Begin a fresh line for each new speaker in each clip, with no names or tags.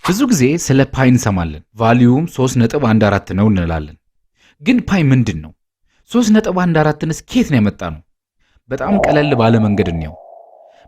ብዙ ጊዜ ስለ pi እንሰማለን። Value ውም 3.14 ነው እንላለን። ግን pi ምንድን ነው? 3.14ንስ ከየት ነው ያመጣነው? በጣም ቀለል ባለ መንገድ እንየው።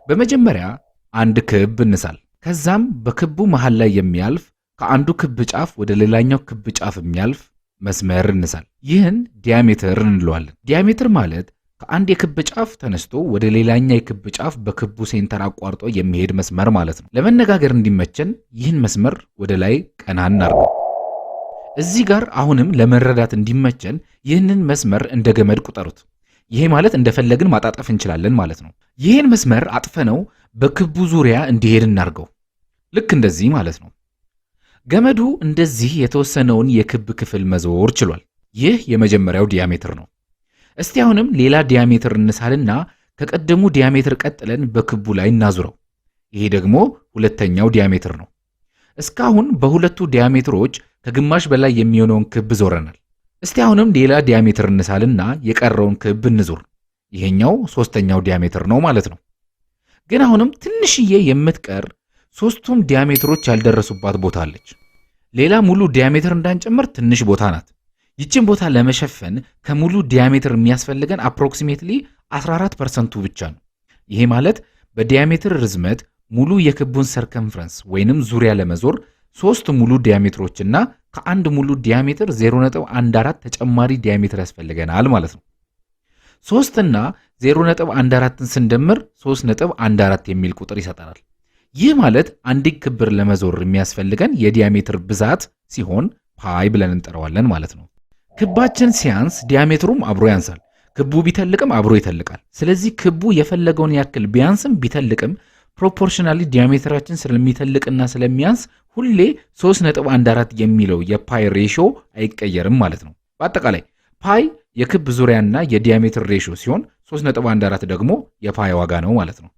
በመጀመሪያ አንድ ክብ እንሳል። ከዛም በክቡ መሃል ላይ የሚያልፍ፣ ከአንዱ ክብ ጫፍ ወደ ሌላኛው ክብ ጫፍ የሚያልፍ መስመር እንሳል። ይህን diameter እንለዋለን። Diameter ማለት ከአንድ የክብ ጫፍ ተነስቶ ወደ ሌላኛ የክብ ጫፍ በክቡ center አቋርጦ የሚሄድ መስመር ማለት ነው። ለመነጋገር እንዲመቸን ይህን መስመር ወደ ላይ ቀና እናርገው። እዚህ ጋር አሁንም ለመረዳት እንዲመቸን ይህንን መስመር እንደ ገመድ ቁጠሩት። ይሄ ማለት እንደፈለግን ማጣጠፍ እንችላለን ማለት ነው። ይህን መስመር አጥፈነው በክቡ ዙሪያ እንዲሄድ እናርገው። ልክ እንደዚህ ማለት ነው። ገመዱ እንደዚህ የተወሰነውን የክብ ክፍል መዞር ችሏል። ይህ የመጀመሪያው diameter ነው። እስቲ አሁንም ሌላ diameter እንሳልና ከቀደሙ diameter ቀጥለን በክቡ ላይ እናዙረው። ይሄ ደግሞ ሁለተኛው diameter ነው። እስካሁን በሁለቱ diameter ኦች ከግማሽ በላይ የሚሆነውን ክብ ዞረናል። እስቲ አሁንም ሌላ diameter እንሳልና የቀረውን ክብ እንዙር። ይሄኛው ሶስተኛው diameter ነው ማለት ነው። ግን አሁንም ትንሽዬ የምትቀር ሶስቱም diameter ኦች ያልደረሱባት ቦታ አለች። ሌላ ሙሉ diameter እንዳንጨምር ትንሽ ቦታ ናት። ይችን ቦታ ለመሸፈን ከሙሉ diameter የሚያስፈልገን approximately 14% ኡ ብቻ ነው። ይሄ ማለት በ diameter ርዝመት ሙሉ የክቡን circumference ወይንም ዙሪያ ለመዞር ሶስት ሙሉ diameter ኦችና ከአንድ ሙሉ diameter 0.14 ተጨማሪ diameter ያስፈልገናል ማለት ነው። 3 እና 0.14ን ስንደምር 3.14 የሚል ቁጥር ይሰጠናል። ይህ ማለት አንድ ክብ ለመዞር የሚያስፈልገን የ diameter ብዛት ሲሆን pi ብለን እንጠራዋለን ማለት ነው። ክባችን ሲያንስ diameter ኡም አብሮ ያንሳል። ክቡ ቢተልቅም አብሮ ይተልቃል። ስለዚህ ክቡ የፈለገውን ያክል ቢያንስም ቢተልቅም proportionally diameter ኣችን ስለሚተልቅና ስለሚያንስ ሁሌ 3.14 የሚለው የ pi ratio አይቀየርም ማለት ነው። በአጠቃላይ pi የክብ ዙሪያና የ diameter ratio ሲሆን 3.14 ደግሞ የ pi ዋጋ ነው ማለት ነው።